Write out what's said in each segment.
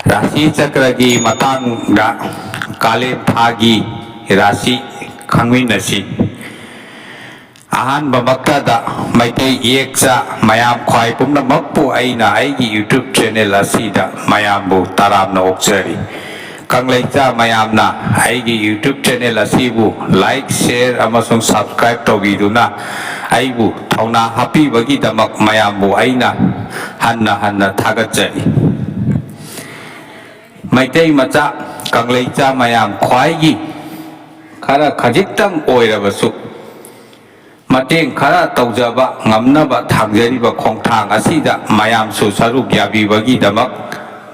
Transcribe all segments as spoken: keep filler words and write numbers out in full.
ꯔꯥꯁꯤ ꯆꯀ꯭ꯔꯒꯤ ꯃꯇꯥꯡꯗ ꯀꯥꯂꯦꯟ ꯊꯥꯒꯤ ꯔꯥꯁꯤ ꯈꯪꯃꯤꯟꯅꯁꯤ꯫ ꯑꯍꯥꯟꯕꯃꯛꯇꯗ ꯃꯩꯇꯩ ꯏꯌꯦꯛꯆꯥ ꯃꯌꯥꯝ ꯈ꯭ꯋꯥꯏ ꯄꯨꯝꯅꯃꯛꯄꯨ ꯑꯩꯅ ꯑꯩꯒꯤ YouTube channel ꯑꯁꯤꯗ ꯃꯌꯥꯝꯕꯨ ꯇꯔꯥꯝꯅ ꯑꯣꯛꯆꯔꯤ꯫ ꯀꯪꯂꯩꯆꯥ ꯃꯌꯥꯝꯅ ꯑꯩꯒꯤ YouTube channel ꯑꯁꯤꯕꯨ like, share ꯑꯃꯁꯨꯡ subscribe ꯇꯧꯕꯤꯗꯨꯅ ꯑꯩꯕꯨ ꯊꯧꯅꯥ ꯍꯥꯞꯄꯤꯕꯒꯤꯗꯃꯛ ꯃꯌꯥꯝꯕꯨ ꯑꯩꯅ ꯍꯟꯅ ꯍꯟꯅ ꯊꯥꯒꯠꯆꯔꯤ꯫ ꯃꯩꯇꯩ ꯃꯆꯥ ꯀꯪꯂꯩꯆꯥ ꯃꯌꯥꯝ ꯈ꯭ꯋꯥꯏꯒꯤ ꯈꯔ ꯈꯖꯤꯛꯇꯪ ꯑꯣꯏꯔꯕꯁꯨ ꯃꯇꯦꯡ ꯈꯔ ꯇꯧꯖꯕ ꯉꯝꯅꯕ ꯊꯥꯡꯖꯔꯤꯕ ꯈꯣꯡꯊꯥꯡ ꯑꯁꯤꯗ ꯃꯌꯥꯝꯁꯨ ꯁꯔꯨꯛ ꯌꯥꯕꯤꯕꯒꯤꯗꯃꯛ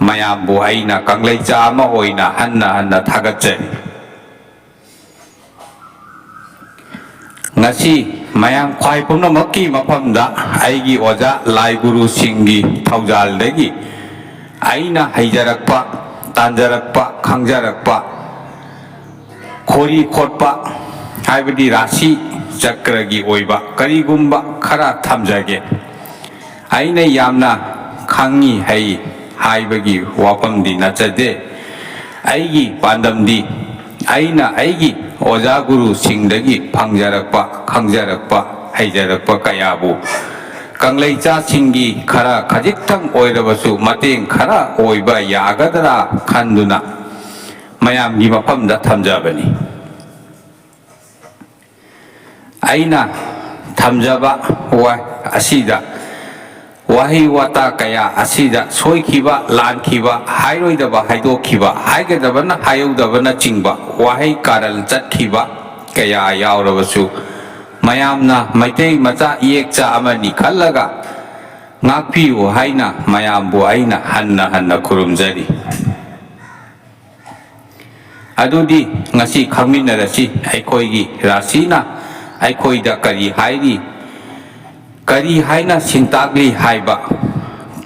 ꯃꯌꯥꯝꯕꯨ ꯑꯩꯅ ꯀꯪꯂꯩꯆꯥ ꯑꯃ ꯑꯣꯏꯅ ꯍꯟꯅ ꯍꯟꯅ ꯊꯥꯒꯠꯆꯔꯤ꯫ ꯉꯁꯤ ꯃꯌꯥꯝ ꯈ꯭ꯋꯥꯏ ꯄꯨꯝꯅꯃꯛꯀꯤ ꯃꯐꯝꯗ ꯑꯩꯒꯤ ꯑꯣꯖꯥ ꯂꯥꯏ ꯒꯨꯔꯨꯁꯤꯡꯒꯤ ꯊꯧꯖꯥꯜꯗꯒꯤ ꯑꯩꯅ ꯍꯩꯖꯔꯛꯄ, ꯇꯥꯟꯖꯔꯛꯄ, ꯈꯪꯖꯔꯛꯄ, ꯈꯣꯔꯤ ꯈꯣꯠꯄ, ꯍꯥꯏꯕꯗꯤ ꯔꯥꯁꯤ ꯆꯀ꯭ꯔꯒꯤ ꯑꯣꯏꯕ ꯀꯔꯤꯒꯨꯝꯕ ꯈꯔ ꯊꯝꯖꯒꯦ꯫ ꯑꯩꯅ ꯌꯥꯝꯅ ꯈꯪꯉꯤ ꯍꯩ ꯍꯥꯏꯕꯒꯤ ꯋꯥꯐꯝꯗꯤ ꯅꯠꯆꯗꯦ꯫ ꯑꯩꯒꯤ ꯄꯥꯟꯗꯝꯗꯤ ꯑꯩꯅ ꯑꯩꯒꯤ ꯑꯣꯖꯥ ꯒꯨꯔꯨꯁꯤꯡꯗꯒꯤ ꯐꯪꯖꯔꯛꯄ, ꯈꯪꯖꯔꯛꯄ, ꯍꯩꯖꯔꯛꯄ ꯀꯌꯥꯕꯨ ꯀꯪꯂꯩꯆꯥꯁꯤꯡꯒꯤ ꯈꯔ ꯈꯖꯤꯛꯇꯪ ꯑꯣꯏꯔꯕꯁꯨ ꯃꯇꯦꯡ ꯈꯔ ꯑꯣꯏꯕ ꯌꯥꯒꯗ꯭ꯔꯥ ꯈꯟꯗꯨꯅ ꯃꯌꯥꯝꯒꯤ ꯃꯐꯝꯗ ꯊꯝꯖꯕꯅꯤ꯫ ꯑꯩꯅ ꯊꯝꯖꯕ ꯋꯥ-, ꯑꯁꯤꯗ ꯋꯥꯍꯩ ꯋꯥꯇꯥ ꯀꯌꯥ ꯑꯁꯤꯗ ꯁꯣꯏꯈꯤꯕ, ꯂꯥꯟꯈꯤꯕ, ꯍꯥꯏꯔꯣꯏꯗꯕ ꯍꯥꯏꯗꯣꯛꯈꯤꯕ, ꯍꯥꯏꯒꯗꯕꯅ ꯍꯥꯏꯍꯧꯗꯕꯅꯆꯤꯡꯕ ꯋꯥꯍꯩ ꯀꯥꯔꯟ ꯆꯠꯈꯤꯕ ꯀꯌꯥ ꯌꯥꯎꯔꯕꯁꯨ, ꯃꯌꯥꯝꯅ ꯃꯩꯇꯩ ꯃꯆꯥ ꯏꯌꯦꯛꯆꯥ ꯑꯃꯅꯤ ꯈꯜꯂꯒ ꯉꯥꯛꯄꯤꯌꯨ ꯍꯥꯏꯅ ꯃꯌꯥꯝꯕꯨ ꯑꯩꯅ ꯍꯟꯅ ꯍꯟꯅ ꯈꯨꯔꯨꯝꯖꯔꯤ꯫ ꯑꯗꯨꯗꯤ ꯉꯁꯤ ꯈꯪꯃꯤꯟꯅꯔꯁꯤ, ꯑꯩꯈꯣꯏꯒꯤ ꯔꯥꯁꯤꯅ ꯑꯩꯈꯣꯏꯗ ꯀꯔꯤ ꯍꯥꯏꯔꯤ, ꯀꯔꯤ ꯍꯥꯏꯅ ꯁꯤꯟꯇꯥꯛꯂꯤ ꯍꯥꯏꯕ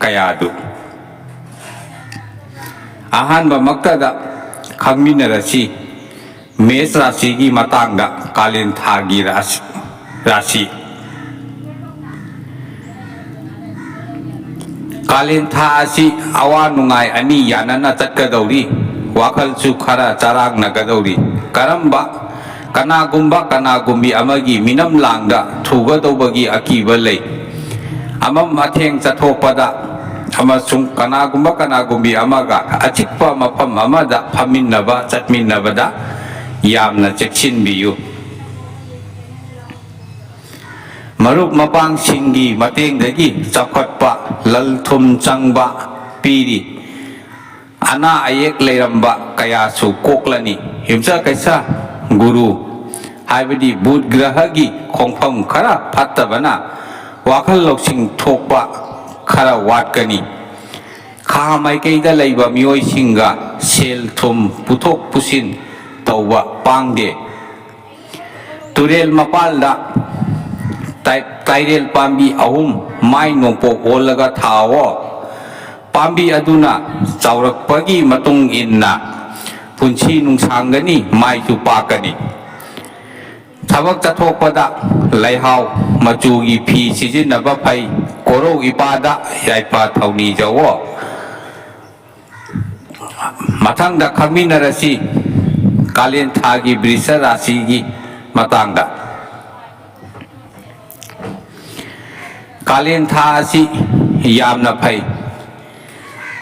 ꯀꯌꯥꯗꯨ꯫ ꯑꯍꯥꯟꯕꯃꯛꯇꯗ ꯈꯪꯃꯤꯟꯅꯔꯁꯤ, ꯃꯦꯁ ꯔꯥꯁꯤꯒꯤ ꯃꯇꯥꯡꯗ ꯀꯥꯂꯦꯟ ꯊꯥꯒꯤ ꯔꯥꯁꯤ, ꯔꯥꯁꯤ꯫ ꯀꯥꯂꯦꯟ ꯊꯥ ꯑꯁꯤ ꯑꯋꯥ ꯅꯨꯡꯉꯥꯏ ꯑꯅꯤ ꯌꯥꯅꯅ ꯆꯠꯀꯗꯧꯔꯤ꯫ ꯋꯥꯈꯜꯁꯨ ꯈꯔ ꯆꯔꯥꯡꯅꯒꯗꯧꯔꯤ꯫ ꯀꯔꯝꯕ, ꯀꯅꯥꯒꯨꯝꯕ ꯀꯅꯥꯒꯨꯝꯕꯤ ꯑꯃꯒꯤ ꯃꯤꯅꯝ ꯂꯥꯡꯗ ꯊꯨꯒꯗꯧꯕꯒꯤ ꯑꯀꯤꯕ ꯂꯩ꯫ ꯑꯃꯝ ꯑꯊꯦꯡ ꯆꯠꯊꯣꯛꯄꯗ ꯑꯃꯁꯨꯡ ꯀꯅꯥꯒꯨꯝꯕ ꯀꯅꯥꯒꯨꯝꯕꯤ ꯑꯃꯒ ꯑꯆꯤꯛꯄ ꯃꯐꯝ ꯑꯃꯗ ꯐꯝꯃꯤꯟꯅꯕ ꯆꯠꯃꯤꯟꯅꯕꯗ ꯌꯥꯝꯅ ꯆꯦꯛꯁꯤꯟꯕꯤꯌꯨ꯫ ꯃꯔꯨꯞ ꯃꯄꯥꯡꯁꯤꯡꯒꯤ ꯃꯇꯦꯡꯗꯒꯤ ꯆꯥꯎꯈꯠꯄ, ꯂꯟ ꯊꯨꯝ ꯆꯪꯕ ꯄꯤꯔꯤ꯫ ꯑꯅꯥ ꯑꯌꯦꯛ ꯂꯩꯔꯝꯕ ꯀꯌꯥꯁꯨ ꯀꯣꯛꯂꯅꯤ꯫ ꯌꯨꯝꯁꯀꯩꯁ ꯒꯨꯔꯨ ꯍꯥꯏꯕꯗꯤ ꯕꯨꯙ ꯒ꯭ꯔꯍꯒꯤ ꯈꯣꯡꯐꯝ ꯈꯔ ꯐꯠꯇꯕꯅ ꯋꯥꯈꯜ ꯂꯧꯁꯤꯡ ꯊꯣꯛꯄ ꯈꯔ ꯋꯥꯠꯀꯅꯤ꯫ ꯈꯥ ꯃꯥꯏꯀꯩꯗ ꯂꯩꯕ ꯃꯤꯑꯣꯏꯁꯤꯡꯒ ꯁꯦꯜ ꯊꯨꯝ ꯄꯨꯊꯣꯛ ꯄꯨꯁꯤꯟ ꯇꯧꯕ ꯄꯥꯡꯗꯦ꯫ ꯇꯨꯔꯦꯜ ꯃꯄꯥꯜꯗ ꯇꯥꯏ-, ꯇꯥꯏꯔꯦꯜ ꯄꯥꯝꯕꯤ ꯑꯍꯨꯝ ꯃꯥꯏ ꯅꯣꯡꯄꯣꯛ ꯑꯣꯜꯂꯒ ꯊꯥꯑꯣ꯫ ꯄꯥꯝꯕꯤ ꯑꯗꯨꯅ ꯆꯥꯎꯔꯛꯄꯒꯤ ꯃꯇꯨꯡ ꯏꯟꯅ ꯄꯨꯟꯁꯤ ꯅꯨꯡꯁꯥꯡꯒꯅꯤ, ꯃꯥꯏꯁꯨ ꯄꯥꯛꯀꯅꯤ꯫ ꯊꯕꯛ ꯆꯠꯊꯣꯛꯄꯗ ꯂꯩꯍꯥꯎ ꯃꯆꯨꯒꯤ ꯐꯤ ꯁꯤꯖꯤꯟꯅꯕ ꯐꯩ꯫ ꯀꯣꯔꯧ ꯏꯄꯥꯗ ꯌꯥꯏꯐ ꯊꯧꯅꯤꯖꯧꯑꯣ꯫ ꯃꯊꯪꯗ ꯈꯪꯃꯤꯟꯅꯔꯁꯤ ꯀꯥꯂꯦꯟ ꯊꯥꯒꯤ ꯕ꯭ꯔꯤꯁ ꯔꯥꯁꯤꯒꯤ ꯃꯇꯥꯡꯗ꯫ ꯀꯥꯂꯦꯟ ꯊꯥ ꯑꯁꯤ ꯌꯥꯝꯅ ꯐꯩ꯫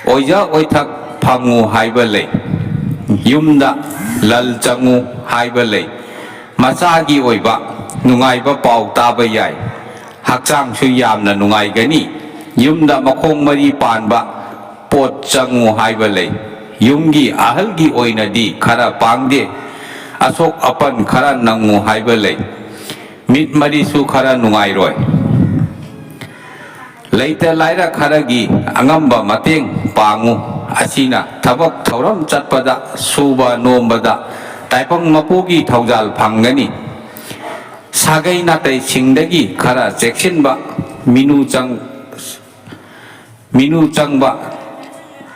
ꯑꯣꯏꯖ ꯑꯣꯏꯊꯛ ꯐꯪꯉꯨ ꯍꯥꯏꯕ ꯂꯩ꯫ ꯌꯨꯝꯗ ꯂꯜ ꯆꯪꯉꯨ ꯍꯥꯏꯕ ꯂꯩ꯫ ꯃꯆꯥꯒꯤ ꯑꯣꯏꯕ ꯅꯨꯡꯉꯥꯏꯕ ꯄꯥꯎ ꯇꯥꯕ ꯌꯥꯏ꯫ ꯍꯛꯆꯥꯡꯁꯨ ꯌꯥꯝꯅ ꯅꯨꯡꯉꯥꯏꯒꯅꯤ꯫ ꯌꯨꯝꯗ ꯃꯈꯣꯡ ꯃꯔꯤ ꯄꯥꯟꯕ ꯄꯣꯠ ꯆꯪꯉꯨ ꯍꯥꯏꯕ ꯂꯩ꯫ ꯌꯨꯝꯒꯤ ꯑꯍꯜꯒꯤ ꯑꯣꯏꯅꯗꯤ ꯈꯔ ꯄꯥꯡꯗꯦ꯫ ꯑꯁꯣꯛ ꯑꯄꯟ ꯈꯔ ꯅꯪꯉꯨ ꯍꯥꯏꯕ ꯂꯩ꯫ ꯃꯤꯠ ꯃꯔꯤꯁꯨ ꯈꯔ ꯅꯨꯡꯉꯥꯏꯔꯣꯏ꯫ ꯂꯩꯇ ꯂꯥꯏꯔ ꯈꯔꯒꯤ ꯑꯉꯝꯕ ꯃꯇꯦꯡ ꯄꯥꯡꯉꯨ꯫ ꯑꯁꯤꯅ ꯊꯕꯛ ꯊꯧꯔꯝ ꯆꯠꯄꯗ, ꯁꯨꯕ ꯅꯣꯝꯕꯗ ꯇꯥꯏꯕꯪ ꯃꯄꯨꯒꯤ ꯊꯧꯖꯥꯜ ꯐꯪꯒꯅꯤ꯫ ꯁꯥꯒꯩ ꯅꯥꯇꯩꯁꯤꯡꯗꯒꯤ ꯈꯔ ꯆꯦꯛꯁꯤꯟꯕ, ꯃꯤꯅꯨ ꯆꯪ-, ꯃꯤꯅꯨ ꯆꯪꯕ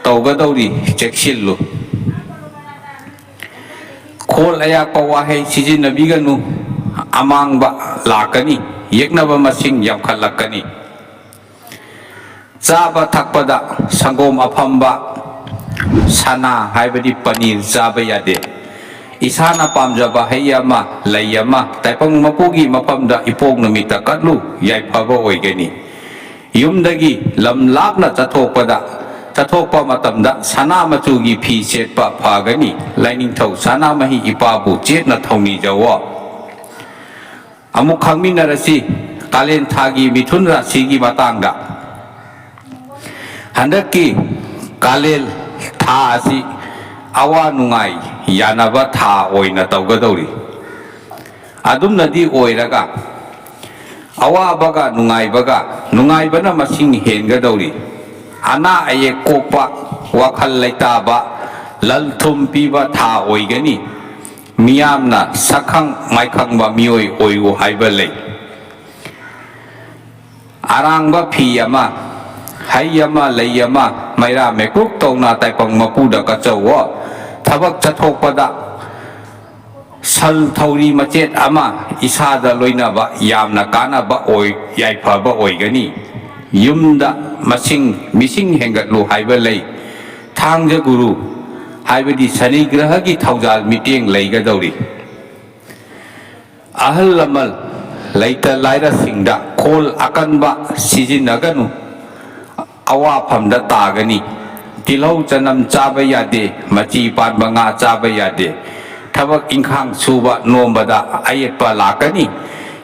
ꯇꯧꯒꯗꯧꯔꯤ, ꯆꯦꯛꯁꯤꯜꯂꯨ꯫ ꯈꯣꯜ ꯑꯌꯥꯛꯄ ꯋꯥꯍꯩ ꯁꯤꯖꯤꯟꯅꯕꯤꯒꯅꯨ꯫ ꯑꯃꯥꯡꯕ ꯂꯥꯛꯀꯅꯤ꯫ ꯌꯦꯛꯅꯕ ꯃꯁꯤꯡ ꯌꯥꯝꯈꯠꯂꯛꯀꯅꯤ꯫ ꯆꯥꯕ ꯊꯛꯄꯗ ꯁꯪꯒꯣꯝ ꯑꯐꯝꯕ, ꯁꯅꯥ ꯍꯥꯏꯕꯗꯤ ꯄꯅꯤꯔ ꯆꯥꯕ ꯌꯥꯗꯦ꯫ ꯏꯁꯥꯅ ꯄꯥꯝꯖꯕ ꯍꯩ ꯑꯃ, ꯂꯩ ꯑꯃ, ꯇꯥꯏꯕꯪ ꯃꯄꯨꯒꯤ ꯃꯐꯝꯗ ꯏꯄꯣꯛ ꯅꯨꯃꯤꯠꯇ ꯀꯠꯂꯨ, ꯌꯥꯏꯐꯕ ꯑꯣꯏꯒꯅꯤ꯫ ꯌꯨꯝꯗꯒꯤ ꯂꯝ ꯂꯥꯞꯅ ꯆꯠꯊꯣꯛꯄꯗ, ꯆꯠꯊꯣꯛꯄ ꯃꯇꯝꯗ ꯁꯅꯥ ꯃꯆꯨꯒꯤ ꯐꯤ ꯁꯦꯠꯄ ꯐꯒꯅꯤ꯫ ꯂꯥꯏꯅꯤꯡꯊꯧ ꯁꯅꯥꯃꯍꯤ ꯏꯄꯥꯕꯨ ꯆꯦꯠꯅ ꯊꯧꯅꯤꯖꯧꯑꯣ꯫ ꯑꯃꯨꯛ ꯈꯪꯃꯤꯟꯅꯔꯁꯤ ꯀꯥꯂꯦꯟ ꯊꯥꯒꯤ ꯃꯤꯊꯨꯟ ꯔꯥꯁꯤꯒꯤ ꯃꯇꯥꯡꯗ꯫ ꯍꯟꯗꯛꯀꯤ ꯀꯥꯂꯦꯟ ꯊꯥ ꯑꯁꯤ ꯑꯋꯥ ꯅꯨꯡꯉꯥꯏ ꯌꯥꯅꯕ ꯊꯥ ꯑꯣꯏꯅ ꯇꯧꯒꯗꯧꯔꯤ꯫ ꯑꯗꯨꯝꯅꯗꯤ ꯑꯣꯏꯔꯒ ꯑꯋꯥꯕꯒ ꯅꯨꯡꯉꯥꯏꯕꯒ, ꯅꯨꯡꯉꯥꯏꯕꯅ ꯃꯁꯤꯡ ꯍꯦꯟꯒꯗꯧꯔꯤ꯫ ꯑꯅꯥ ꯑꯌꯦꯛ ꯀꯣꯛꯄ, ꯋꯥꯈꯜ ꯂꯩꯇꯥꯕ, ꯂꯟ ꯊꯨꯝ ꯄꯤꯕ ꯊꯥ ꯑꯣꯏꯒꯅꯤ꯫ ꯃꯤꯌꯥꯝꯅ ꯁꯛꯈꯪ ꯃꯥꯏꯈꯪꯕ ꯃꯤꯑꯣꯏ ꯑꯣꯏꯌꯨ ꯍꯥꯏꯕ ꯂꯩ꯫ ꯑꯔꯥꯡꯕ ꯐꯤ ꯑꯃ, ꯍꯩ ꯑꯃ, ꯂꯩ ꯑꯃ, ꯃꯩꯔꯥ ꯃꯩꯀꯨꯞ ꯇꯧꯅ ꯇꯥꯏꯄꯪ ꯃꯄꯨꯗ ꯀꯠꯆꯧꯋꯣ꯫ ꯊꯕꯛ ꯆꯠꯊꯣꯛꯄꯗ ꯁꯜ ꯊꯧꯔꯤ ꯃꯆꯦꯠ ꯑꯃ ꯏꯁꯥꯗ ꯂꯣꯏꯅꯕ ꯌꯥꯝꯅ ꯀꯥꯟꯅꯕ ꯑꯣꯏ, ꯌꯥꯏꯐꯕ ꯑꯣꯏꯒꯅꯤ꯫ ꯌꯨꯝꯗ ꯃꯁꯤꯡ, ꯃꯤꯁꯤꯡ ꯍꯦꯟꯒꯠꯂꯨ ꯍꯥꯏꯕ ꯂꯩ꯫ ꯊꯥꯡꯖ ꯒꯨꯔꯨ ꯍꯥꯏꯕꯗꯤ ꯁꯅꯤ ꯒ꯭ꯔꯍꯒꯤ ꯊꯧꯖꯥꯜ ꯃꯤꯠꯌꯦꯡ ꯂꯩꯒꯗꯧꯔꯤ꯫ ꯑꯍꯜ ꯂꯃꯟ ꯂꯩꯇ ꯂꯥꯏꯔꯁꯤꯡꯗ ꯈꯣꯜ ꯑꯀꯟꯕ ꯁꯤꯖꯤꯟꯅꯒꯅꯨ꯫ ꯑꯋꯥꯐꯝꯗ ꯇꯥꯒꯅꯤ꯫ ꯇꯤꯜꯍꯧ ꯆꯅꯝ ꯆꯥꯕ ꯌꯥꯗꯦ, ꯃꯆꯤ ꯄꯥꯟꯕ ꯉꯥ ꯆꯥꯕ ꯌꯥꯗꯦ꯫ ꯊꯕꯛ ꯏꯪꯈꯥꯡ ꯁꯨꯕ ꯅꯣꯝꯕꯗ ꯑꯌꯦꯠꯄ ꯂꯥꯛꯀꯅꯤ꯫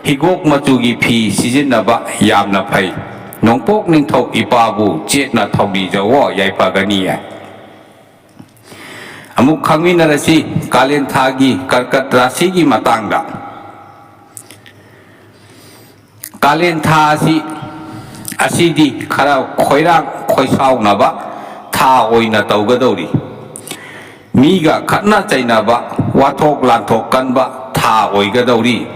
ꯍꯤꯒꯣꯛ ꯃꯆꯨꯒꯤ ꯐꯤ ꯁꯤꯖꯤꯟꯅꯕ ꯌꯥꯝꯅ ꯐꯩ꯫ ꯅꯣꯡꯄꯣꯛ ꯅꯤꯡꯊꯧ ꯏꯄꯥꯕꯨ ꯆꯦꯠꯅ ꯊꯧꯅꯤꯖꯧꯑꯣ, ꯌꯥꯏꯐꯒꯅꯤꯌꯦ꯫ ꯑꯃꯨꯛ ꯈꯪꯃꯤꯟꯅꯔꯁꯤ ꯀꯥꯂꯦꯟ ꯊꯥꯒꯤ ꯀꯔꯀꯠ ꯔꯥꯁꯤꯒꯤ ꯃꯇꯥꯡꯗ꯫ ꯀꯥꯂꯦꯟ ꯊꯥ ꯑꯁꯤ, ꯑꯁꯤꯗꯤ ꯈꯔ ꯈꯣꯏꯔꯥꯡ ꯈꯣꯏꯁꯥꯎꯅꯕ ꯊꯥ ꯑꯣꯏꯅ ꯇꯧꯒꯗꯧꯔꯤ꯫ ꯃꯤꯒ ꯈꯠꯅ ꯆꯩꯅꯕ, ꯋꯥꯊꯣꯛ ꯂꯥꯟꯊꯣꯛ ꯀꯟꯕ ꯊꯥ ꯑꯣꯏꯒꯗꯧꯔꯤ꯫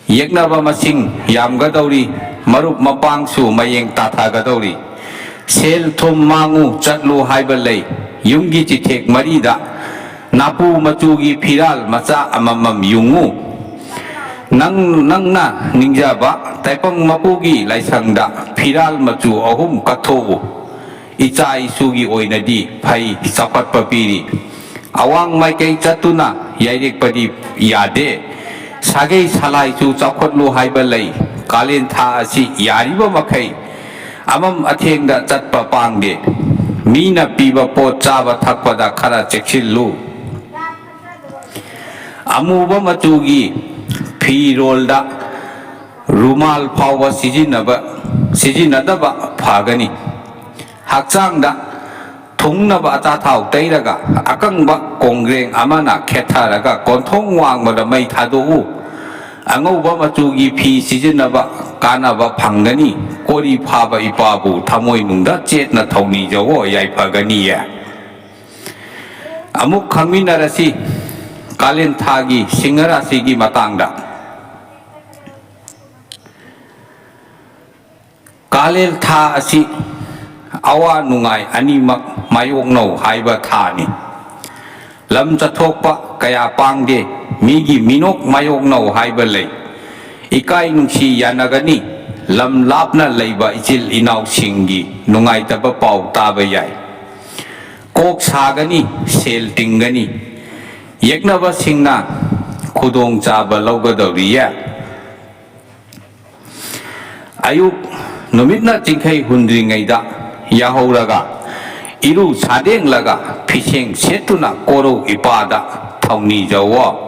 ꯌꯦꯛꯅꯕ ꯃꯁꯤꯡ ꯌꯥꯝꯒꯗꯧꯔꯤ, ꯃꯔꯨꯞ ꯃꯄꯥꯡꯁꯨ ꯃꯌꯦꯡ ꯇꯥꯊꯒꯗꯧꯔꯤ꯫ ꯁꯦꯜ ꯊꯨꯝ ꯃꯥꯡꯉꯨ ꯆꯠꯂꯨ ꯍꯥꯏꯕ ꯂꯩ꯫ ꯌꯨꯝꯒꯤ ꯆꯤꯊꯦꯛ ꯃꯔꯤꯗ ꯅꯥꯄꯨ ꯃꯆꯨꯒꯤ ꯐꯤꯔꯥꯜ ꯃꯆꯥ ꯑꯃꯃꯝ ꯌꯨꯡꯉꯨ꯫ ꯅꯪ, ꯅꯪꯅ ꯅꯤꯡꯖꯕ ꯇꯥꯏꯄꯪ ꯃꯄꯨꯒꯤ ꯂꯥꯏꯁꯪꯗ ꯐꯤꯔꯥꯜ ꯃꯆꯨ ꯑꯍꯨꯝ ꯀꯠꯊꯣꯛꯎ꯫ ꯏꯆꯥ ꯏꯁꯨꯒꯤ ꯑꯣꯏꯅꯗꯤ ꯐꯩ, ꯆꯥꯎꯈꯠꯄ ꯄꯤꯔꯤ꯫ ꯑꯋꯥꯡ ꯃꯥꯏꯀꯩ ꯆꯠꯇꯨꯅ ꯌꯩꯔꯦꯛꯄꯗꯤ ꯌꯥꯗꯦ꯫ ꯁꯥꯒꯩ ꯁꯂꯥꯏꯁꯨ ꯆꯥꯎꯈꯠꯂꯨ ꯍꯥꯏꯕ ꯂꯩ꯫ ꯀꯥꯂꯦꯟ ꯊꯥ ꯑꯁꯤ ꯌꯥꯔꯤꯕ ꯃꯈꯩ ꯑꯃꯝ ꯑꯊꯦꯡꯗ ꯆꯠꯄ ꯄꯥꯡꯗꯦ꯫ ꯃꯤꯅ ꯄꯤꯕ ꯄꯣꯠ ꯆꯥꯕ ꯊꯛꯄꯗ ꯈꯔ ꯆꯦꯛꯁꯤꯜꯂꯨ꯫ ꯑꯃꯨꯕ ꯃꯆꯨꯒꯤ ꯐꯤꯔꯣꯜꯗ ꯔꯨꯃꯥꯜ ꯐꯥꯎꯕ ꯁꯤꯖꯤꯟꯅꯕ, ꯁꯤꯖꯤꯟꯅꯗꯕ ꯐꯒꯅꯤ꯫ ꯍꯛꯆꯥꯡꯗ ꯊꯨꯡꯅꯕ ꯑꯆꯥꯊꯥꯎ ꯇꯩꯔꯒ ꯑꯀꯪꯕ ꯀꯣꯡꯒ꯭ꯔꯦꯡ ꯑꯃꯅ ꯈꯦꯠꯊꯔꯒ ꯀꯣꯟꯊꯣꯡ ꯋꯥꯡꯃꯗ ꯃꯩ ꯊꯥꯗꯣꯛꯎ꯫ ꯑꯉꯧꯕ ꯃꯆꯨꯒꯤ ꯐꯤ ꯁꯤꯖꯤꯟꯅꯕ ꯀꯥꯟꯅꯕ ꯐꯪꯒꯅꯤ꯫ ꯀꯣꯔꯤ ꯐꯥꯕ ꯏꯄꯥꯕꯨ ꯊꯃꯣꯏꯅꯨꯡꯗ ꯆꯦꯠꯅ ꯊꯧꯅꯤꯖꯧꯑꯣ, ꯌꯥꯏꯐꯒꯅꯤꯌꯦ꯫ ꯑꯃꯨꯛ ꯈꯪꯃꯤꯟꯅꯔꯁꯤ ꯀꯥꯂꯦꯟ ꯊꯥꯒꯤ ꯁꯤꯡꯍ ꯔꯥꯁꯤꯒꯤ ꯃꯇꯥꯡꯗ꯫ ꯀꯥꯂꯦꯟ ꯊꯥ ꯑꯁꯤ ꯑꯋꯥ ꯅꯨꯡꯉꯥꯏ ꯑꯅꯤꯃꯛ ꯃꯥꯌꯣꯛꯅꯧ ꯍꯥꯏꯕ ꯊꯥꯅꯤ꯫ ꯂꯝ ꯆꯠꯊꯣꯛꯄ ꯀꯌꯥ ꯄꯥꯡꯗꯦ꯫ ꯃꯤꯒꯤ ꯃꯤꯅꯣꯛ ꯃꯥꯌꯣꯛꯅꯧ ꯍꯥꯏꯕ ꯂꯩ꯫ ꯏꯀꯥꯏ ꯅꯨꯡꯁꯤ ꯌꯥꯅꯒꯅꯤ꯫ ꯂꯝ ꯂꯥꯞꯅ ꯂꯩꯕ ꯏꯆꯤꯜ ꯏꯅꯥꯎꯁꯤꯡꯒꯤ ꯅꯨꯡꯉꯥꯏꯇꯕ ꯄꯥꯎ ꯇꯥꯕ ꯌꯥꯏ꯫ ꯀꯣꯛ ꯁꯥꯒꯅꯤ, ꯁꯦꯜ ꯇꯤꯡꯒꯅꯤ꯫ ꯌꯦꯛꯅꯕꯁꯤꯡꯅ ꯈꯨꯗꯣꯡꯆꯥꯕ ꯂꯧꯒꯗꯧꯔꯤꯌꯦ꯫ ꯑꯌꯨꯛ ꯅꯨꯃꯤꯠꯅ ꯆꯤꯡꯈꯩ ꯍꯨꯟꯗ꯭ꯔꯤꯉꯩꯗ ꯌꯥꯍꯧꯔꯒ, ꯏꯔꯨ ꯁꯥꯗꯦꯡꯂꯒ, ꯐꯤꯁꯦꯡ ꯁꯦꯠꯇꯨꯅ ꯀꯣꯔꯧ ꯏꯄꯥꯗ ꯊꯧꯅꯤꯖꯧꯑꯣ꯫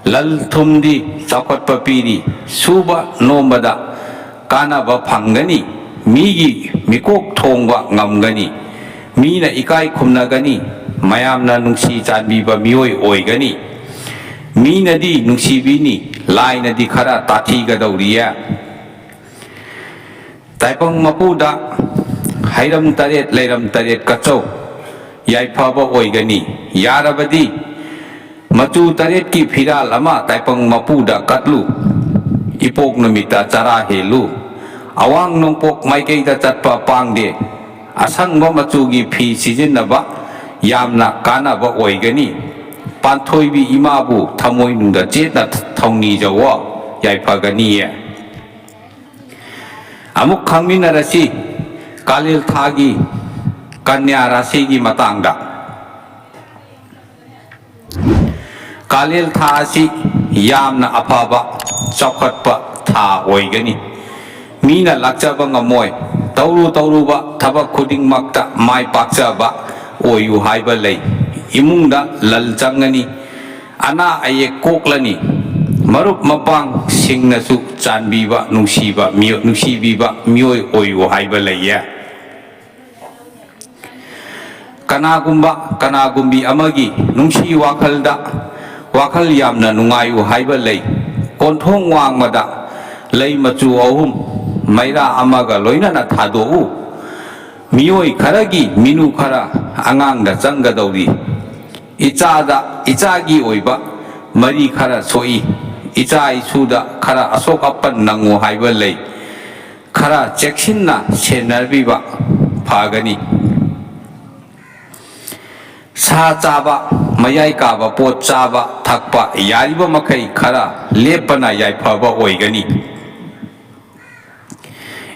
ꯂꯟ ꯊꯨꯝꯗꯤ ꯆꯥꯎꯈꯠꯄ ꯄꯤꯔꯤ꯫ ꯁꯨꯕ ꯅꯣꯝꯕꯗ ꯀꯥꯟꯅꯕ ꯐꯪꯒꯅꯤ꯫ ꯃꯤꯒꯤ ꯃꯤꯀꯣꯛ ꯊꯣꯡꯕ ꯉꯝꯒꯅꯤ꯫ ꯃꯤꯅ ꯏꯀꯥꯏ ꯈꯨꯝꯅꯒꯅꯤ꯫ ꯃꯌꯥꯝꯅ ꯅꯨꯡꯁꯤ ꯆꯥꯟꯕꯤꯕ ꯃꯤꯑꯣꯏ ꯑꯣꯏꯒꯅꯤ꯫ ꯃꯤꯅꯗꯤ ꯅꯨꯡꯁꯤꯕꯤꯅꯤ, ꯂꯥꯏꯅꯗꯤ ꯈꯔ ꯇꯥꯊꯤꯒꯗꯧꯔꯤꯌꯦ꯫ ꯇꯥꯏꯄꯪ ꯃꯄꯨꯗ ꯍꯩꯔꯝ ꯇꯔꯦꯠ, ꯂꯩꯔꯝ ꯇꯔꯦꯠ ꯀꯠꯆꯧ, ꯌꯥꯏꯐꯕ ꯑꯣꯏꯒꯅꯤ꯫ ꯌꯥꯔꯕꯗꯤ ꯃꯆꯨ ꯇꯔꯦꯠꯀꯤ ꯐꯤꯔꯥꯜ ꯑꯃ ꯇꯥꯏꯄꯪ ꯃꯄꯨꯗ ꯀꯠꯂꯨ꯫ ꯏꯄꯣꯛ ꯅꯨꯃꯤꯠꯇ ꯆꯔꯥ ꯍꯦꯜꯂꯨ꯫ ꯑꯋꯥꯡ ꯅꯣꯡꯄꯣꯛ ꯃꯥꯏꯀꯩꯗ ꯆꯠꯄ ꯄꯥꯡꯗꯦ꯫ ꯑꯁꯪꯕ ꯃꯆꯨꯒꯤ ꯐꯤ ꯁꯤꯖꯤꯟꯅꯕ ꯌꯥꯝꯅ ꯀꯥꯟꯅꯕ ꯑꯣꯏꯒꯅꯤ꯫ ꯄꯥꯟꯊꯣꯏꯕꯤ ꯏꯃꯥꯕꯨ ꯊꯃꯣꯏꯅꯨꯡꯗ ꯆꯦꯠꯅ ꯊꯧꯅꯤꯖꯧꯋꯣ, ꯌꯥꯏꯐꯒꯅꯤꯌꯦ꯫ ꯑꯃꯨꯛ ꯈꯪꯃꯤꯟꯅꯔꯁꯤ ꯀꯥꯂꯦꯜ ꯊꯥꯒꯤ ꯀꯟꯌꯥ ꯔꯥꯁꯤꯒꯤ ꯃꯇꯥꯡꯗ꯫ ꯀꯥꯂꯦꯜ ꯊꯥ ꯑꯁꯤ ꯌꯥꯝꯅ ꯑꯐꯕ, ꯆꯥꯎꯈꯠꯄ ꯊꯥ ꯑꯣꯏꯒꯅꯤ꯫ ꯃꯤꯅ ꯂꯥꯛꯆꯕ ꯉꯝꯃꯣꯏ꯫ ꯇꯧꯔꯨ ꯇꯧꯔꯨꯕ ꯊꯕꯛ ꯈꯨꯗꯤꯡꯃꯛꯇ ꯃꯥꯏ ꯄꯥꯛꯆꯕ ꯑꯣꯏꯌꯨ ꯍꯥꯏꯕ ꯂꯩ꯫ ꯏꯃꯨꯡꯗ ꯂꯟ ꯆꯪꯒꯅꯤ꯫ ꯑꯅꯥ ꯑꯌꯦꯛ ꯀꯣꯛꯂꯅꯤ꯫ ꯃꯔꯨꯞ ꯃꯄꯥꯡꯁꯤꯡꯅꯁꯨ ꯆꯥꯟꯕꯤꯕ, ꯅꯨꯡꯁꯤꯕ ꯃꯤꯑꯣ-, ꯅꯨꯡꯁꯤꯕꯤꯕ ꯃꯤꯑꯣꯏ ꯑꯣꯏꯌꯨ ꯍꯥꯏꯕ ꯂꯩꯌꯦ꯫ ꯀꯅꯥꯒꯨꯝꯕ, ꯀꯅꯥꯒꯨꯝꯕꯤ ꯑꯃꯒꯤ ꯅꯨꯡꯁꯤ ꯋꯥꯈꯜꯗ ꯋꯥꯈꯜ ꯌꯥꯝꯅ ꯅꯨꯡꯉꯥꯏꯌꯨ ꯍꯥꯏꯕ ꯂꯩ꯫ ꯀꯣꯟꯊꯣꯡ ꯋꯥꯡꯃꯗ ꯂꯩ ꯃꯆꯨ ꯑꯍꯨꯝ ꯃꯩꯔꯥ ꯑꯃꯒ ꯂꯣꯏꯅꯅ ꯊꯥꯗꯣꯛꯎ꯫ ꯃꯤꯑꯣꯏ ꯈꯔꯒꯤ ꯃꯤꯅꯨ ꯈꯔ ꯑꯉꯥꯡꯗ ꯆꯪꯒꯗꯧꯔꯤ꯫ ꯏꯆꯥꯗ, ꯏꯆꯥꯒꯤ ꯑꯣꯏꯕ ꯃꯔꯤ ꯈꯔ ꯁꯣꯛꯏ꯫ ꯏꯆꯥ ꯏꯁꯨꯗ ꯈꯔ ꯑꯁꯣꯛ ꯑꯄꯟ ꯅꯪꯉꯨ ꯍꯥꯏꯕ ꯂꯩ꯫ ꯈꯔ ꯆꯦꯛꯁꯤꯟꯅ ꯁꯦꯟꯅꯕꯤꯕ ꯐꯒꯅꯤ꯫ ꯁꯥ ꯆꯥꯕ, ꯃꯌꯥꯏ ꯀꯥꯕ ꯄꯣꯠ ꯆꯥꯕ ꯊꯛꯄ ꯌꯥꯔꯤꯕ ꯃꯈꯩ ꯈꯔ ꯂꯦꯞꯄꯅ ꯌꯥꯏꯐꯕ ꯑꯣꯏꯒꯅꯤ꯫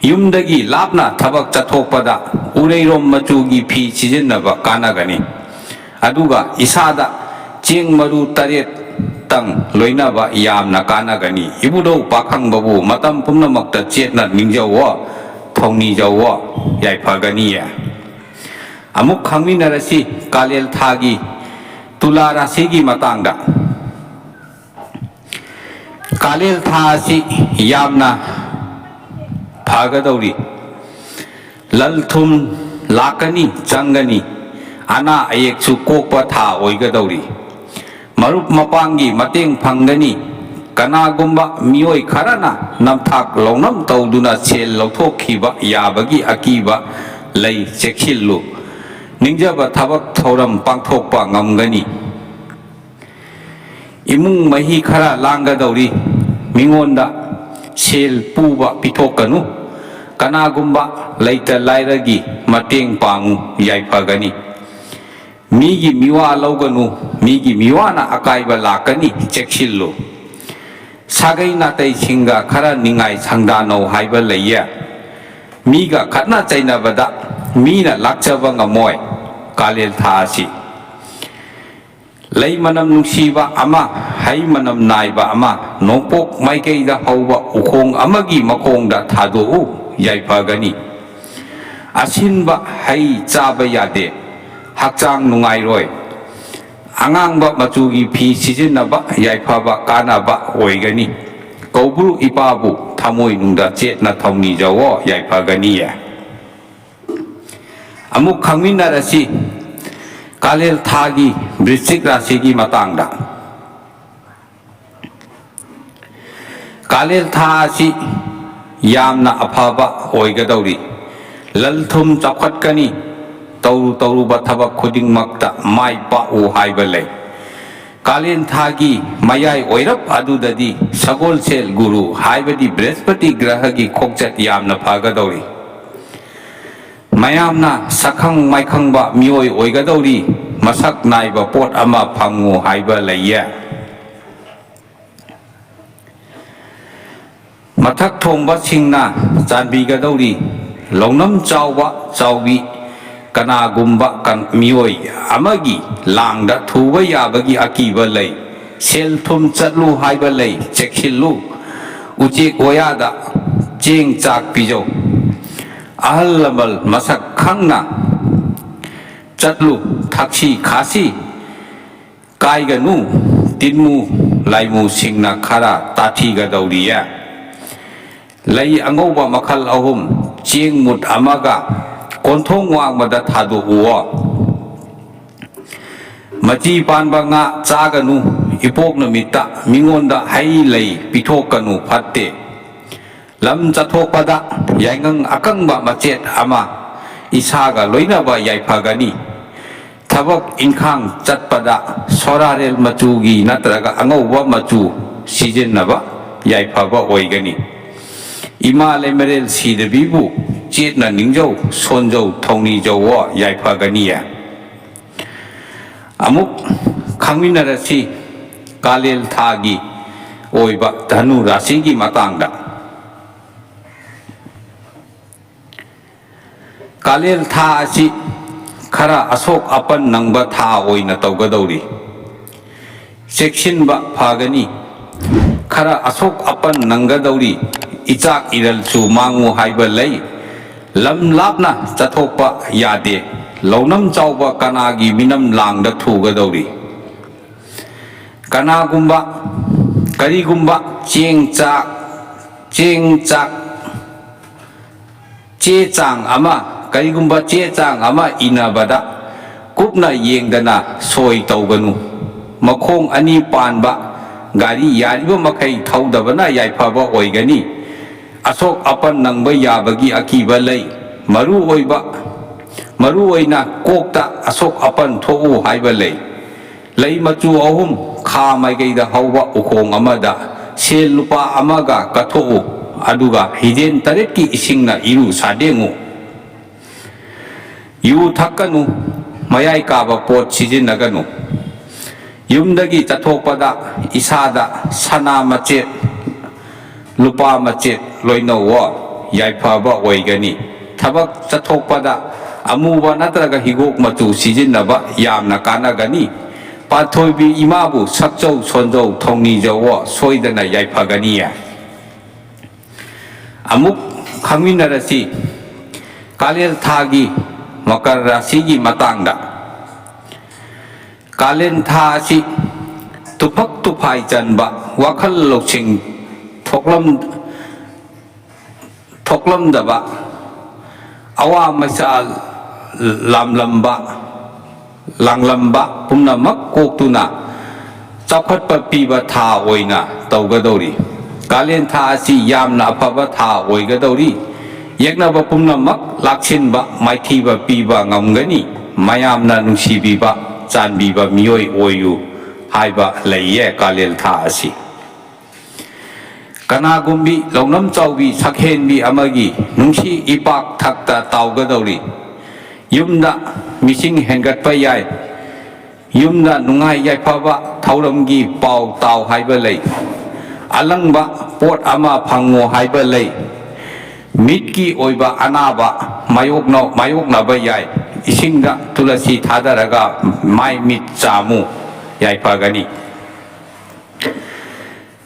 ꯌꯨꯝꯗꯒꯤ ꯂꯥꯞꯅ ꯊꯕꯛ ꯆꯠꯊꯣꯛꯄꯗ ꯎꯔꯩꯔꯣꯝ ꯃꯆꯨꯒꯤ ꯐꯤ ꯁꯤꯖꯤꯟꯅꯕ ꯀꯥꯟꯅꯒꯅꯤ꯫ ꯑꯗꯨꯒ ꯏꯁꯥꯗ ꯆꯦꯡ ꯃꯔꯨ ꯇꯔꯦꯠꯇꯪ ꯂꯣꯏꯅꯕ ꯌꯥꯝꯅ ꯀꯥꯟꯅꯒꯅꯤ꯫ ꯏꯕꯨꯙꯧ ꯄꯥꯈꯪꯕꯕꯨ ꯃꯇꯝ ꯄꯨꯝꯅꯃꯛꯇ ꯆꯦꯠꯅ ꯅꯤꯡꯖꯧꯋꯣ, ꯊꯧꯅꯤꯖꯧꯋꯣ, ꯌꯥꯏꯐꯒꯅꯤꯌꯦ꯫ ꯑꯃꯨꯛ ꯈꯪꯃꯤꯟꯅꯔꯁꯤ ꯀꯥꯂꯦꯜ ꯊꯥꯒꯤ ꯇꯨꯂꯥ ꯔꯥꯁꯤꯒꯤ ꯃꯇꯥꯡꯗ꯫ ꯀꯥꯂꯦꯜ ꯊꯥ ꯑꯁꯤ ꯌꯥꯝꯅ ꯐꯒꯗꯧꯔꯤ꯫ ꯂꯟ ꯊꯨꯝ ꯂꯥꯛꯀꯅꯤ, ꯆꯪꯒꯅꯤ꯫ ꯑꯅꯥ ꯑꯌꯦꯛꯁꯨ ꯀꯣꯛꯄ ꯊꯥ ꯑꯣꯏꯒꯗꯧꯔꯤ꯫ ꯃꯔꯨꯞ ꯃꯄꯥꯡꯒꯤ ꯃꯇꯦꯡ ꯐꯪꯒꯅꯤ꯫ ꯀꯅꯥꯒꯨꯝꯕ ꯃꯤꯑꯣꯏ ꯈꯔꯅ ꯅꯝꯊꯥꯛ ꯂꯧꯅꯝ ꯇꯧꯗꯨꯅ ꯁꯦꯜ ꯂꯧꯊꯣꯛꯈꯤꯕ ꯌꯥꯕꯒꯤ ꯑꯀꯤꯕ ꯂꯩ, ꯆꯦꯛꯁꯤꯜꯂꯨ꯫ ꯅꯤꯡꯖꯕ ꯊꯕꯛ ꯊꯧꯔꯝ ꯄꯥꯡꯊꯣꯛꯄ ꯉꯝꯒꯅꯤ꯫ ꯏꯃꯨꯡ ꯃꯍꯤ ꯈꯔ ꯂꯥꯡꯒꯗꯧꯔꯤ꯫ ꯃꯤꯉꯣꯟꯗ ꯁꯦꯜ ꯄꯨꯕ ꯄꯤꯊꯣꯛꯀꯅꯨ꯫ ꯀꯅꯥꯒꯨꯝꯕ ꯂꯩꯇ ꯂꯥꯏꯔꯒꯤ ꯃꯇꯦꯡ ꯄꯥꯡꯉꯨ, ꯌꯥꯏꯐꯒꯅꯤ꯫ ꯃꯤꯒꯤ ꯃꯤꯋꯥ ꯂꯧꯒꯅꯨ, ꯃꯤꯒꯤ ꯃꯤꯋꯥꯅ ꯑꯀꯥꯏꯕ ꯂꯥꯛꯀꯅꯤ, ꯆꯦꯛꯁꯤꯜꯂꯨ꯫ ꯁꯥꯒꯩ ꯅꯥꯇꯩꯁꯤꯡꯒ ꯈꯔ ꯅꯤꯡꯉꯥꯏ ꯁꯪꯗꯥꯅꯧ ꯍꯥꯏꯕ ꯂꯩꯌꯦ꯫ ꯃꯤꯒ ꯈꯠꯅ ꯆꯩꯅꯕꯗ ꯃꯤꯅ ꯂꯥꯛꯆꯕ ꯉꯝꯃꯣꯏ ꯀꯥꯂꯦꯟ ꯊꯥ ꯑꯁꯤ꯫ ꯂꯩ ꯃꯅꯝ ꯅꯨꯡꯁꯤꯕ ꯑꯃ, ꯍꯩ ꯃꯅꯝ ꯅꯥꯏꯕ ꯑꯃ, ꯅꯣꯡꯄꯣꯛ ꯃꯥꯏꯀꯩꯗ ꯍꯧꯕ ꯎꯈꯣꯡ ꯑꯃꯒꯤ ꯃꯈꯣꯡꯗ ꯊꯥꯗꯣꯛꯎ, ꯌꯥꯏꯐꯒꯅꯤ꯫ ꯑꯁꯤꯟꯕ ꯍꯩ ꯆꯥꯕ ꯌꯥꯗꯦ, ꯍꯛꯆꯥꯡ ꯅꯨꯡꯉꯥꯏꯔꯣꯏ꯫ ꯑꯉꯥꯡꯕ ꯃꯆꯨꯒꯤ ꯐꯤ ꯁꯤꯖꯤꯟꯅꯕ ꯌꯥꯏꯐꯕ ꯀꯥꯟꯅꯕ ꯑꯣꯏꯒꯅꯤ꯫ ꯀꯧꯕ꯭ꯔꯨ ꯏꯄꯥꯕꯨ ꯊꯃꯣꯏꯅꯨꯡꯗ ꯆꯦꯠꯅ ꯊꯧꯅꯤꯖꯧꯑꯣ, ꯌꯥꯏꯐꯒꯅꯤꯌꯦ꯫ ꯑꯃꯨꯛ ꯈꯪꯃꯤꯟꯅꯔꯁꯤ ꯀꯥꯂꯦꯟ ꯊꯥꯒꯤ ꯕ꯭ꯔꯤꯁꯆꯤꯛ ꯔꯥꯁꯤꯒꯤ ꯃꯇꯥꯡꯗ꯫ ꯀꯥꯂꯦꯟ ꯊꯥ ꯑꯁꯤ ꯌꯥꯝꯅ ꯑꯐꯕ ꯑꯣꯏꯒꯗꯧꯔꯤ꯫ ꯂꯟ ꯊꯨꯝ ꯆꯥꯎꯈꯠꯀꯅꯤ꯫ ꯇꯧꯔꯨ ꯇꯧꯔꯨꯕ ꯊꯕꯛ ꯈꯨꯗꯤꯡꯃꯛꯇ ꯃꯥꯏ ꯄꯥꯛꯎ ꯍꯥꯏꯕ ꯂꯩ꯫ ꯀꯥꯂꯦꯟ ꯊꯥꯒꯤ ꯃꯌꯥꯏ ꯑꯣꯏꯔꯞ ꯑꯗꯨꯗꯗꯤ ꯁꯒꯣꯜꯁꯦꯜ ꯒꯨꯔꯨ ꯍꯥꯏꯕꯗꯤ ꯕ꯭ꯔꯍꯁꯄꯇꯤ ꯒ꯭ꯔꯍꯒꯤ ꯈꯣꯡꯆꯠ ꯌꯥꯝꯅ ꯐꯒꯗꯧꯔꯤ꯫ ꯃꯌꯥꯝꯅ ꯁꯛꯈꯪ ꯃꯥꯏꯈꯪꯕ ꯃꯤꯑꯣꯏ ꯑꯣꯏꯒꯗꯧꯔꯤ꯫ ꯃꯁꯛ ꯅꯥꯏꯕ ꯄꯣꯠ ꯑꯃ ꯐꯪꯉꯨ ꯍꯥꯏꯕ ꯂꯩꯌꯦ꯫ ꯃꯊꯛ ꯊꯣꯡꯕꯁꯤꯡꯅ ꯆꯥꯟꯕꯤꯒꯗꯧꯔꯤ꯫ ꯂꯧꯅꯝ ꯆꯥꯎꯕ ꯆꯥꯎꯕꯤ ꯀꯅꯥꯒꯨꯝꯕ ꯀꯟ-, ꯃꯤꯑꯣꯏ ꯑꯃꯒꯤ ꯂꯥꯡꯗ ꯊꯨꯕ ꯌꯥꯕꯒꯤ ꯑꯀꯤꯕ ꯂꯩ꯫ ꯁꯦꯜ ꯊꯨꯝ ꯆꯠꯂꯨ ꯍꯥꯏꯕ ꯂꯩ, ꯆꯦꯛꯁꯤꯜꯂꯨ꯫ ꯎꯆꯦꯛ ꯋꯥꯌꯥꯗ ꯆꯦꯡ ꯆꯥꯛ ꯄꯤꯖꯧ꯫ ꯑꯍꯜ ꯂꯃꯟ ꯃꯁꯛ ꯈꯪꯅ ꯆꯠꯂꯨ꯫ ꯊꯛꯁꯤ ꯈꯥꯁꯤ ꯀꯥꯏꯒꯅꯨ꯫ ꯇꯤꯟꯃꯨ ꯂꯥꯏꯃꯨꯁꯤꯡꯅ ꯈꯔ ꯇꯥꯊꯤꯒꯗꯧꯔꯤꯌꯦ꯫ ꯂꯩ ꯑꯉꯧꯕ ꯃꯈꯜ ꯑꯍꯨꯝ ꯆꯦꯡ ꯃꯨꯠ ꯑꯃꯒ ꯀꯣꯟꯊꯣꯡ ꯋꯥꯡꯃꯗ ꯊꯥꯗꯣꯛꯎꯑꯣ꯫ ꯃꯆꯤ ꯄꯥꯟꯕ ꯉꯥ ꯆꯥꯒꯅꯨ꯫ ꯏꯄꯣꯛ ꯅꯨꯃꯤꯠꯇ ꯃꯤꯉꯣꯟꯗ ꯍꯩ ꯂꯩ ꯄꯤꯊꯣꯛꯀꯅꯨ, ꯐꯠꯇꯦ꯫ ꯂꯝ ꯆꯠꯊꯣꯛꯄꯗ ꯌꯥꯏꯉꯪ ꯑꯀꯪꯕ ꯃꯆꯦꯠ ꯑꯃ ꯏꯁꯥꯒ ꯂꯣꯏꯅꯕ ꯌꯥꯏꯐꯒꯅꯤ꯫ ꯊꯕꯛ ꯏꯪꯈꯥꯡ ꯆꯠꯄꯗ ꯁꯣꯔꯥꯔꯦꯜ ꯃꯆꯨꯒꯤ ꯅꯠꯇ꯭ꯔꯒ ꯑꯉꯧꯕ ꯃꯆꯨ ꯁꯤꯖꯤꯟꯅꯕ ꯌꯥꯏꯐꯕ ꯑꯣꯏꯒꯅꯤ꯫ ꯏꯃꯥ ꯂꯩꯃꯔꯦꯜ ꯁꯤꯗꯕꯤꯕꯨ ꯆꯦꯠꯅ ꯅꯤꯡꯖꯧ, ꯁꯣꯟꯖꯧ, ꯊꯧꯅꯤꯖꯧꯑꯣ, ꯌꯥꯏꯐꯒꯅꯤꯌꯦ꯫ ꯑꯃꯨꯛ ꯈꯪꯃꯤꯟꯅꯔꯁꯤ ꯀꯥꯂꯦꯟ ꯊꯥꯒꯤ ꯑꯣꯏꯕ ꯙꯅꯨ ꯔꯥꯁꯤꯒꯤ ꯃꯇꯥꯡꯗ꯫ ꯀꯥꯂꯦꯟ ꯊꯥ ꯑꯁꯤ ꯈꯔ ꯑꯁꯣꯛ ꯑꯄꯟ ꯅꯪꯕ ꯊꯥ ꯑꯣꯏꯅ ꯇꯧꯒꯗꯧꯔꯤ꯫ ꯆꯦꯛꯁꯤꯟꯕ ꯐꯒꯅꯤ꯫ ꯈꯔ ꯑꯁꯣꯛ ꯑꯄꯟ ꯅꯪꯒꯗꯧꯔꯤ꯫ ꯏꯆꯥꯛ ꯏꯔꯜꯁꯨ ꯃꯥꯡꯉꯨ ꯍꯥꯏꯕ ꯂꯩ꯫ ꯂꯝ ꯂꯥꯞꯅ ꯆꯠꯊꯣꯛꯄ ꯌꯥꯗꯦ꯫ ꯂꯧꯅꯝ ꯆꯥꯎꯕ ꯀꯅꯥꯒꯤ ꯃꯤꯅꯝ ꯂꯥꯡꯗ ꯊꯨꯒꯗꯧꯔꯤ꯫ ꯀꯅꯥꯒꯨꯝꯕ, ꯀꯔꯤꯒꯨꯝꯕ ꯆꯦꯡ ꯆꯥꯛ, ꯆꯦꯡ ꯆꯥꯛ, ꯆꯦ ꯆꯥꯡ ꯑꯃ, ꯀꯔꯤꯒꯨꯝꯕ ꯆꯦ ꯆꯥꯡ ꯑꯃ ꯏꯅꯕꯗ ꯀꯨꯞꯅ ꯌꯦꯡꯗꯅ ꯁꯣꯏ ꯇꯧꯒꯅꯨ꯫ ꯃꯈꯣꯡ ꯑꯅꯤ ꯄꯥꯟꯕ ꯒꯥꯔꯤ ꯌꯥꯔꯤꯕ ꯃꯈꯩ ꯊꯧꯗꯕꯅ ꯌꯥꯏꯐꯕ ꯑꯣꯏꯒꯅꯤ꯫ ꯑꯁꯣꯛ ꯑꯄꯟ ꯅꯪꯕ ꯌꯥꯕꯒꯤ ꯑꯀꯤꯕ ꯂꯩ꯫ ꯃꯔꯨ ꯑꯣꯏꯕ, ꯃꯔꯨ ꯑꯣꯏꯅ ꯀꯣꯛꯇ ꯑꯁꯣꯛ ꯑꯄꯟ ꯊꯣꯛꯎ ꯍꯥꯏꯕ ꯂꯩ꯫ ꯂꯩ ꯃꯆꯨ ꯑꯍꯨꯝ ꯈꯥ ꯃꯥꯏꯀꯩꯗ ꯍꯧꯕ ꯎꯈꯣꯡ ꯑꯃꯗ ꯁꯦꯜ ꯂꯨꯄꯥ ꯑꯃꯒ ꯀꯠꯊꯣꯛꯎ, ꯑꯗꯨꯒ ꯍꯤꯗꯦꯟ ꯇꯔꯦꯠꯀꯤ ꯏꯁꯤꯡꯅ ꯏꯔꯨ ꯁꯥꯗꯦꯡꯉꯨ꯫ ꯌꯨ ꯊꯛꯀꯅꯨ, ꯃꯌꯥꯏ ꯀꯥꯕ ꯄꯣꯠ ꯁꯤꯖꯤꯟꯅꯒꯅꯨ꯫ ꯌꯨꯝꯗꯒꯤ ꯆꯠꯊꯣꯛꯄꯗ ꯏꯁꯥꯗ ꯁꯅꯥ ꯃꯆꯦꯠ, ꯂꯨꯄꯥ ꯃꯆꯦꯠ ꯂꯣꯏꯅꯧꯋꯣ, ꯌꯥꯏꯐꯕ ꯑꯣꯏꯒꯅꯤ꯫ ꯊꯕꯛ ꯆꯠꯊꯣꯛꯄꯗ ꯑꯃꯨꯕ ꯅꯠꯇ꯭ꯔꯒ ꯍꯤꯒꯣꯛ ꯃꯆꯨ ꯁꯤꯖꯤꯟꯅꯕ ꯌꯥꯝꯅ ꯀꯥꯟꯅꯒꯅꯤ꯫ ꯄꯥꯟꯊꯣꯏꯕꯤ ꯏꯃꯥꯕꯨ ꯁꯛꯆꯧ ꯁꯣꯟꯖꯧ ꯊꯧꯅꯤꯖꯧꯋꯣ, ꯁꯣꯏꯗꯅ ꯌꯥꯏꯐꯒꯅꯤꯌꯦ꯫ ꯑꯃꯨꯛ ꯈꯪꯃꯤꯟꯅꯔꯁꯤ ꯀꯥꯂꯦꯟ ꯊꯥꯒꯤ ꯃꯀꯔ ꯔꯥꯁꯤꯒꯤ ꯃꯇꯥꯡꯗ꯫ ꯀꯥꯂꯦꯟ ꯊꯥ ꯑꯁꯤ ꯇꯨꯐꯛ ꯇꯨꯐꯥꯏ ꯆꯟꯕ, ꯋꯥꯈꯜ ꯂꯧꯁꯤꯡ ꯊꯣꯛꯂꯝ-, ꯊꯣꯛꯂꯝꯗꯕ, ꯑꯋꯥ ꯃꯆꯥ ꯂꯥꯝꯂꯝꯕ, ꯂꯥꯡꯂꯝꯕ ꯄꯨꯝꯅꯃꯛ ꯀꯣꯛꯇꯨꯅ ꯆꯥꯎꯈꯠꯄ ꯄꯤꯕ ꯊꯥ ꯑꯣꯏꯅ ꯇꯧꯒꯗꯧꯔꯤ꯫ ꯀꯥꯂꯦꯟ ꯊꯥ ꯑꯁꯤ ꯌꯥꯝꯅ ꯑꯐꯕ ꯊꯥ ꯑꯣꯏꯒꯗꯧꯔꯤ꯫ ꯌꯦꯛꯅꯕ ꯄꯨꯝꯅꯃꯛ ꯂꯥꯛꯁꯤꯟꯕ, ꯃꯥꯏꯊꯤꯕ ꯄꯤꯕ ꯉꯝꯒꯅꯤ꯫ ꯃꯌꯥꯝꯅ ꯅꯨꯡꯁꯤꯕꯤꯕ, ꯆꯥꯟꯕꯤꯕ ꯃꯤꯑꯣꯏ ꯑꯣꯏꯌꯨ ꯍꯥꯏꯕ ꯂꯩꯌꯦ ꯀꯥꯂꯦꯟ ꯊꯥ ꯑꯁꯤ꯫ ꯀꯅꯥꯒꯨꯝꯕꯤ ꯂꯧꯅꯝ ꯆꯥꯎꯕꯤ ꯁꯛꯍꯦꯟꯕꯤ ꯑꯃꯒꯤ ꯅꯨꯡꯁꯤ ꯏꯄꯥꯛ ꯊꯛꯇ ꯇꯥꯎꯒꯗꯧꯔꯤ꯫ ꯌꯨꯝꯗ ꯃꯤꯁꯤꯡ ꯍꯦꯟꯒꯠꯄ ꯌꯥꯏ꯫ ꯌꯨꯝꯗ ꯅꯨꯡꯉꯥꯏ ꯌꯥꯏꯐꯕ ꯊꯧꯔꯝꯒꯤ ꯄꯥꯎ ꯇꯥꯎ ꯍꯥꯏꯕ ꯂꯩ꯫ ꯑꯂꯪꯕ ꯄꯣꯠ ꯑꯃ ꯐꯪꯉꯣ ꯍꯥꯏꯕ ꯂꯩ꯫ ꯃꯤꯠꯀꯤ ꯑꯣꯏꯕ ꯑꯅꯥꯕ ꯃꯥꯌꯣꯛꯅ-, ꯃꯥꯌꯣꯛꯅꯕ ꯌꯥꯏ꯫ ꯏꯁꯤꯡꯗ ꯇꯨꯂꯁꯤ ꯊꯥꯗꯔꯒ ꯃꯥꯏ ꯃꯤꯠ ꯆꯥꯝꯃꯨ, ꯌꯥꯏꯐꯒꯅꯤ꯫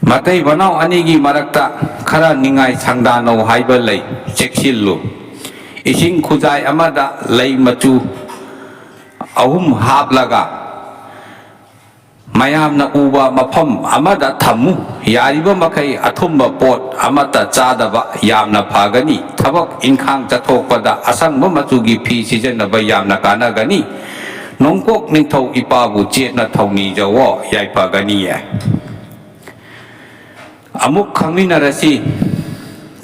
ꯃꯇꯩ ꯃꯅꯥꯎ ꯑꯅꯤꯒꯤ ꯃꯔꯛꯇ ꯈꯔ ꯅꯤꯡꯉꯥꯏ ꯁꯪꯗꯥꯅꯧ ꯍꯥꯏꯕ ꯂꯩ, ꯆꯦꯛꯁꯤꯜꯂꯨ꯫ ꯏꯁꯤꯡ ꯈꯨꯖꯥꯏ ꯑꯃꯗ ꯂꯩ ꯃꯆꯨ ꯑꯍꯨꯝ ꯍꯥꯞꯂꯒ ꯃꯌꯥꯝꯅ ꯎꯕ ꯃꯐꯝ ꯑꯃꯗ ꯊꯝꯃꯨ꯫ ꯌꯥꯔꯤꯕ ꯃꯈꯩ ꯑꯊꯨꯝꯕ ꯄꯣꯠ ꯑꯃꯠꯇ ꯆꯥꯗꯕ ꯌꯥꯝꯅ ꯐꯒꯅꯤ꯫ ꯊꯕꯛ ꯏꯪꯈꯥꯡ ꯆꯠꯊꯣꯛꯄꯗ ꯑꯁꯪꯕ ꯃꯆꯨꯒꯤ ꯐꯤ ꯁꯤꯖꯤꯟꯅꯕ ꯌꯥꯝꯅ ꯀꯥꯟꯅꯒꯅꯤ꯫ ꯅꯣꯡꯄꯣꯛ ꯅꯤꯡꯊꯧ ꯏꯄꯥꯕꯨ ꯆꯦꯠꯅ ꯊꯧꯅꯤꯖꯋꯣ, ꯌꯥꯏꯐꯒꯅꯤꯌꯦ꯫ ꯑꯃꯨꯛ ꯈꯪꯃꯤꯟꯅꯔꯁꯤ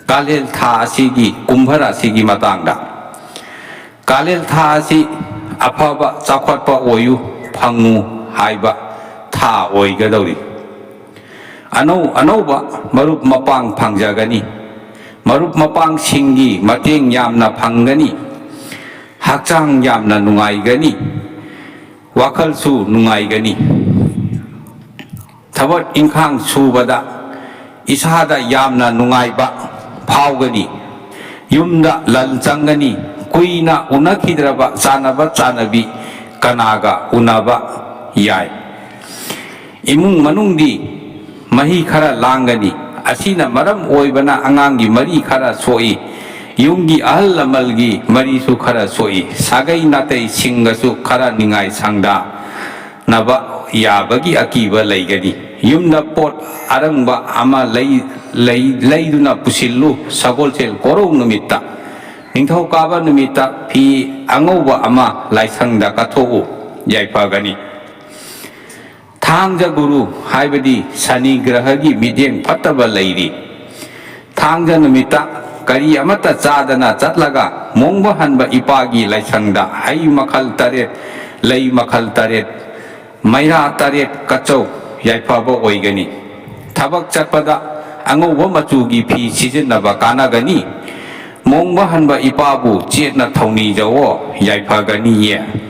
ꯀꯥꯂꯦꯟ ꯊꯥ ꯑꯁꯤꯒꯤ, ꯀꯨꯝꯚ ꯔꯥꯁꯤꯒꯤ ꯃꯇꯥꯡꯗ꯫ ꯀꯥꯂꯦꯟ ꯊꯥ ꯑꯁꯤ ꯑꯐꯕ ꯆꯥꯎꯈꯠꯄ ꯑꯣꯏꯌꯨ ꯐꯪꯉꯨ ꯍꯥꯏꯕ ꯊꯥ ꯑꯣꯏꯒꯗꯧꯔꯤ꯫ ꯑꯅꯧ ꯑꯅꯧꯕ ꯃꯔꯨꯞ ꯃꯄꯥꯡ ꯐꯪꯖꯒꯅꯤ꯫ ꯃꯔꯨꯞ ꯃꯄꯥꯡꯁꯤꯡꯒꯤ ꯃꯇꯦꯡ ꯌꯥꯝꯅ ꯐꯪꯒꯅꯤ꯫ ꯍꯛꯆꯥꯡ ꯌꯥꯝꯅ ꯅꯨꯡꯉꯥꯏꯒꯅꯤ꯫ ꯋꯥꯈꯜꯁꯨ ꯅꯨꯡꯉꯥꯏꯒꯅꯤ꯫ ꯊꯕꯛ ꯏꯪꯈꯥꯡ ꯁꯨꯕꯗ ꯏꯁꯥꯗ ꯌꯥꯝꯅ ꯅꯨꯡꯉꯥꯏꯕ ꯐꯥꯎꯒꯅꯤ꯫ ꯌꯨꯝꯗ ꯂꯟ ꯆꯪꯒꯅꯤ꯫ ꯀꯨꯏꯅ ꯎꯅꯈꯤꯗ꯭ꯔꯕ ꯆꯥꯟꯅꯕ ꯆꯥꯟꯅꯕꯤ ꯀꯅꯥꯒ ꯎꯅꯕ ꯌꯥꯏ꯫ ꯏꯃꯨꯡ ꯃꯅꯨꯡꯗꯤ ꯃꯍꯤ ꯈꯔ ꯂꯥꯡꯒꯅꯤ꯫ ꯑꯁꯤꯅ ꯃꯔꯝ ꯑꯣꯏꯕꯅ ꯑꯉꯥꯡꯒꯤ ꯃꯔꯤ ꯈꯔ ꯁꯣꯛꯏ꯫ ꯌꯨꯝꯒꯤ ꯑꯍꯜ ꯂꯃꯜꯒꯤ ꯃꯔꯤꯁꯨ ꯈꯔ ꯁꯣꯛꯏ꯫ ꯁꯥꯒꯩ ꯅꯥꯇꯩꯁꯤꯡꯒꯁꯨ ꯈꯔ ꯅꯤꯡꯉꯥꯏ ꯁꯪꯗꯥ ꯅꯕ ꯌꯥꯕꯒꯤ ꯑꯀꯤꯕ ꯂꯩꯒꯅꯤ꯫ ꯌꯨꯝꯗ ꯄꯣꯠ ꯑꯔꯪꯕ ꯑꯃ ꯂꯩ-, ꯂꯩ-, ꯂꯩꯗꯨꯅ ꯄꯨꯁꯤꯜꯂꯨ꯫ ꯁꯒꯣꯜꯁꯦꯜ ꯀꯣꯔꯧ ꯅꯨꯃꯤꯠꯇ, ꯅꯤꯡꯊꯧꯀꯥꯕ ꯅꯨꯃꯤꯠꯇ ꯐꯤ ꯑꯉꯧꯕ ꯑꯃ ꯂꯥꯏꯁꯪꯗ ꯀꯠꯊꯣꯛꯎ, ꯌꯥꯏꯐꯒꯅꯤ꯫ ꯊꯥꯡꯖ ꯒꯨꯔꯨ ꯍꯥꯏꯕꯗꯤ ꯁꯅꯤ ꯒ꯭ꯔꯍꯒꯤ ꯃꯤꯠꯌꯦꯡ ꯐꯠꯇꯕ ꯂꯩꯔꯤ꯫ ꯊꯥꯡꯖ ꯅꯨꯃꯤꯠꯇ ꯀꯔꯤ ꯑꯃꯠꯇ ꯆꯥꯗꯅ ꯆꯠꯂꯒ ꯃꯣꯡꯕ ꯍꯟꯕ ꯏꯄꯥꯒꯤ ꯂꯥꯏꯁꯪꯗ ꯍꯩ ꯃꯈꯜ ꯇꯔꯦꯠ, ꯂꯩ ꯃꯈꯜ ꯇꯔꯦꯠ, ꯃꯩꯔꯥ ꯇꯔꯦꯠ ꯀꯠꯆꯧ, ꯌꯥꯏꯐꯕ ꯑꯣꯏꯒꯅꯤ꯫ ꯊꯕꯛ ꯆꯠꯄꯗ ꯑꯉꯧꯕ ꯃꯆꯨꯒꯤ ꯐꯤ ꯁꯤꯖꯤꯟꯅꯕ ꯀꯥꯟꯅꯒꯅꯤ꯫ ꯃꯣꯡꯕ ꯍꯟꯕ ꯏꯄꯥꯕꯨ ꯆꯦꯠꯅ ꯊꯧꯅꯤꯖꯋꯣ, ꯌꯥꯏꯐꯒꯅꯤꯌꯦ꯫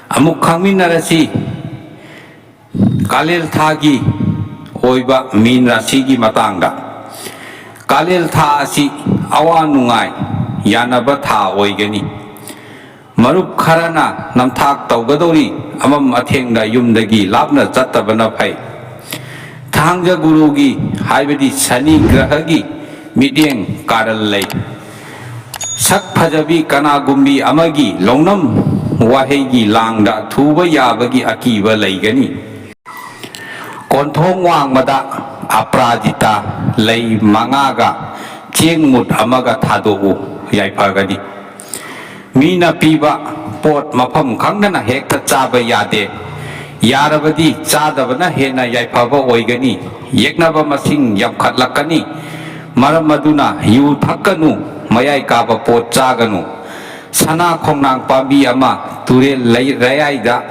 ꯑꯃꯨꯛ ꯈꯪꯃꯤꯟꯅꯔꯁꯤ ꯀꯥꯂꯦꯜ ꯊꯥꯒꯤ ꯑꯣꯏꯕ ꯃꯤꯟ ꯔꯥꯁꯤꯒꯤ ꯃꯇꯥꯡꯗ꯫ ꯀꯥꯂꯦꯜ ꯊꯥ ꯑꯁꯤ ꯑꯋꯥ ꯅꯨꯡꯉꯥꯏ ꯌꯥꯅꯕ ꯊꯥ ꯑꯣꯏꯒꯅꯤ꯫ ꯃꯔꯨꯞ ꯈꯔꯅ ꯅꯝꯊꯥꯛ ꯇꯧꯒꯗꯧꯔꯤ, ꯑꯃꯝ ꯑꯊꯦꯡꯗ ꯌꯨꯝꯗꯒꯤ ꯂꯥꯞꯅ ꯆꯠꯇꯕꯅ ꯐꯩ꯫ ꯊꯥꯡꯖ ꯒꯨꯔꯨꯒꯤ, ꯍꯥꯏꯕꯗꯤ ꯁꯅꯤ ꯒ꯭ꯔꯍꯒꯤ ꯃꯤꯠꯌꯦꯡ ꯀꯥꯔꯜ ꯂꯩ꯫ ꯁꯛ ꯐꯖꯕꯤ ꯀꯅꯥꯒꯨꯝꯕꯤ ꯑꯃꯒꯤ ꯂꯧꯅꯝ ꯋꯥꯍꯩꯒꯤ ꯂꯥꯡꯗ ꯊꯨꯕ ꯌꯥꯕꯒꯤ ꯑꯀꯤꯕ ꯂꯩꯒꯅꯤ꯫ ꯀꯣꯟꯊꯣꯡ ꯋꯥꯡꯃꯗ ꯑꯄ꯭ꯔꯥꯖꯤꯇꯥ ꯂꯩ ꯃꯉꯥꯒ ꯆꯦꯡ ꯃꯨꯠ ꯑꯃꯒ ꯊꯥꯗꯣꯛꯎ, ꯌꯥꯏꯐꯒꯅꯤ꯫ ꯃꯤꯅ ꯄꯤꯕ ꯄꯣꯠ ꯃꯐꯝ ꯈꯪꯗꯅ ꯍꯦꯛꯇ ꯆꯥꯕ ꯌꯥꯗꯦ꯫ ꯌꯥꯔꯕꯗꯤ ꯆꯥꯗꯕꯅ ꯍꯦꯟꯅ ꯌꯥꯏꯐꯕ ꯑꯣꯏꯒꯅꯤ꯫ ꯌꯦꯛꯅꯕ ꯃꯁꯤꯡ ꯌꯥꯝꯈꯠꯂꯛꯀꯅꯤ꯫ ꯃꯔꯝ ꯑꯗꯨꯅ ꯌꯨ ꯊꯛꯀꯅꯨ, ꯃꯌꯥꯏ ꯀꯥꯕ ꯄꯣꯠ ꯆꯥꯒꯅꯨ꯫ ꯁꯅꯥ ꯈꯣꯡꯅꯥꯡ ꯄꯥꯝꯕꯤ ꯑꯃ ꯇꯨꯔꯦꯜ ꯂꯩ-, ꯂꯩꯌꯥꯏꯗ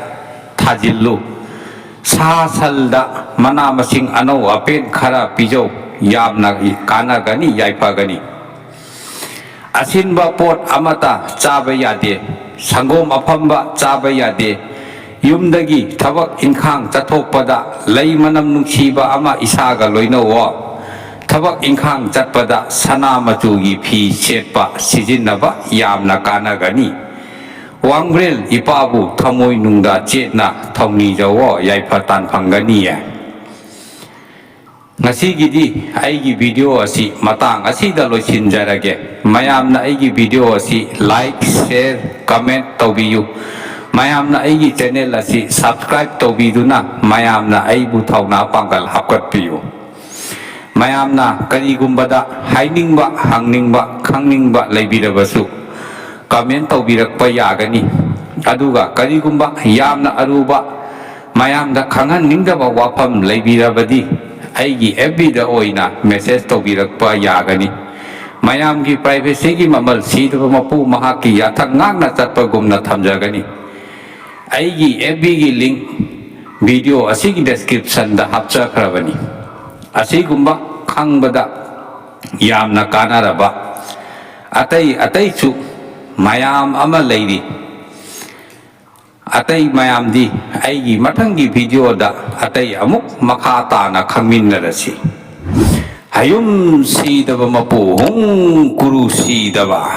ꯊꯥꯖꯤꯜꯂꯨ꯫ ꯁꯥ ꯁꯜꯗ ꯃꯅꯥ ꯃꯁꯤꯡ ꯑꯅꯧ ꯑꯄꯦꯟ ꯈꯔ ꯄꯤꯖꯧ, ꯌꯥꯝꯅ ꯀꯥꯟꯅꯒꯅꯤ, ꯌꯥꯏꯐꯒꯅꯤ꯫ ꯑꯁꯤꯟꯕ ꯄꯣꯠ ꯑꯃꯠꯇ ꯆꯥꯕ ꯌꯥꯗꯦ꯫ ꯁꯪꯒꯣꯝ ꯑꯐꯝꯕ ꯆꯥꯕ ꯌꯥꯗꯦ꯫ ꯌꯨꯝꯗꯒꯤ ꯊꯕꯛ ꯏꯟꯈꯥꯡ ꯆꯠꯊꯣꯛꯄꯗ ꯂꯩ ꯃꯅꯝ ꯅꯨꯡꯁꯤꯕ ꯑꯃ ꯏꯁꯥꯒ ꯂꯣꯏꯅꯧꯋꯣ꯫ ꯊꯕꯛ ꯏꯟꯈꯥꯡ ꯆꯠꯄꯗ ꯁꯅꯥ ꯃꯆꯨꯒꯤ ꯐꯤ ꯁꯦꯠꯄ ꯁꯤꯖꯤꯟꯅꯕ ꯌꯥꯝꯅ ꯀꯥꯟꯅꯒꯅꯤ꯫ ꯋꯥꯡꯕ꯭ꯔꯦꯜ ꯏꯄꯥꯕꯨ ꯊꯃꯣꯏꯅꯨꯡꯗ ꯆꯦꯠꯅ ꯊꯧꯅꯤꯖꯧꯋꯣ, ꯌꯥꯏꯐ ꯇꯥꯟ ꯐꯪꯒꯅꯤꯌꯦ꯫ ꯉꯁꯤꯒꯤꯗꯤ ꯑꯩꯒꯤ video ꯑꯁꯤ ꯃꯇꯥꯡ ꯑꯁꯤꯗ ꯂꯣꯏꯁꯤꯟꯖꯔꯒꯦ꯫ ꯃꯌꯥꯝꯅ ꯑꯩꯒꯤ video ꯑꯁꯤ like, share, comment ꯇꯧꯕꯤꯌꯨ꯫ ꯃꯌꯥꯝꯅ ꯑꯩꯒꯤ channel ꯑꯁꯤ subscribe ꯇꯧꯕꯤꯗꯨꯅ ꯃꯌꯥꯝꯅ ꯑꯩꯕꯨ ꯊꯧꯅꯥ ꯄꯥꯡꯒꯜ ꯍꯥꯞꯀꯠꯄꯤꯌꯨ꯫ ꯃꯌꯥꯝꯅ ꯀꯔꯤꯒꯨꯝꯕꯗ ꯍꯥꯏꯅꯤꯡꯕ, ꯍꯪꯅꯤꯡꯕ, ꯈꯪꯅꯤꯡꯕ ꯂꯩꯕꯤꯔꯕꯁꯨ comment ꯇꯧꯕꯤꯔꯛꯄ ꯌꯥꯒꯅꯤ꯫ ꯑꯗꯨꯒ ꯀꯔꯤꯒꯨꯝꯕ ꯌꯥꯝꯅ ꯑꯔꯨꯕ, ꯃꯌꯥꯝꯗ ꯈꯪꯍꯟꯅꯤꯡꯗꯕ ꯋꯥꯐꯝ ꯂꯩꯕꯤꯔꯕꯗꯤ ꯑꯩꯒꯤ F B ꯗ ꯑꯣꯏꯅ message ꯇꯧꯕꯤꯔꯛꯄ ꯌꯥꯒꯅꯤ꯫ ꯃꯌꯥꯝꯒꯤ privacy ꯒꯤ ꯃꯃꯜ ꯁꯤꯗꯕ ꯃꯄꯨ ꯃꯍꯥꯛꯀꯤ ꯌꯥꯊꯪ ꯉꯥꯛꯅ ꯆꯠꯄꯒꯨꯝꯅ ꯊꯝꯖꯒꯅꯤ꯫ ꯑꯩꯒꯤ F B ꯒꯤ link video ꯑꯁꯤꯒꯤ description ꯗ ꯍꯥꯞꯆꯈ꯭ꯔꯕꯅꯤ꯫ ꯑꯁꯤꯒꯨꯝꯕ ꯈꯪꯕꯗ ꯌꯥꯝꯅ ꯀꯥꯟꯅꯔꯕ ꯑꯇꯩ ꯑꯇꯩꯁꯨ ꯃꯌꯥꯝ ꯑꯃ ꯂꯩꯔꯤ꯫ ꯑꯇꯩ ꯃꯌꯥꯝꯗꯤ ꯑꯩꯒꯤ ꯃꯊꯪꯒꯤ ꯚꯤꯗꯤꯑꯣꯗ ꯑꯇꯩ ꯑꯃꯨꯛ ꯃꯈꯥ ꯇꯥꯅ ꯈꯪꯃꯤꯟꯅꯔꯁꯤ꯫ ꯍꯌꯨꯝ ꯁꯤꯗꯕ ꯃꯄꯨ ꯍꯨꯝ ꯀꯨꯔꯨ ꯁꯤꯗꯕ꯫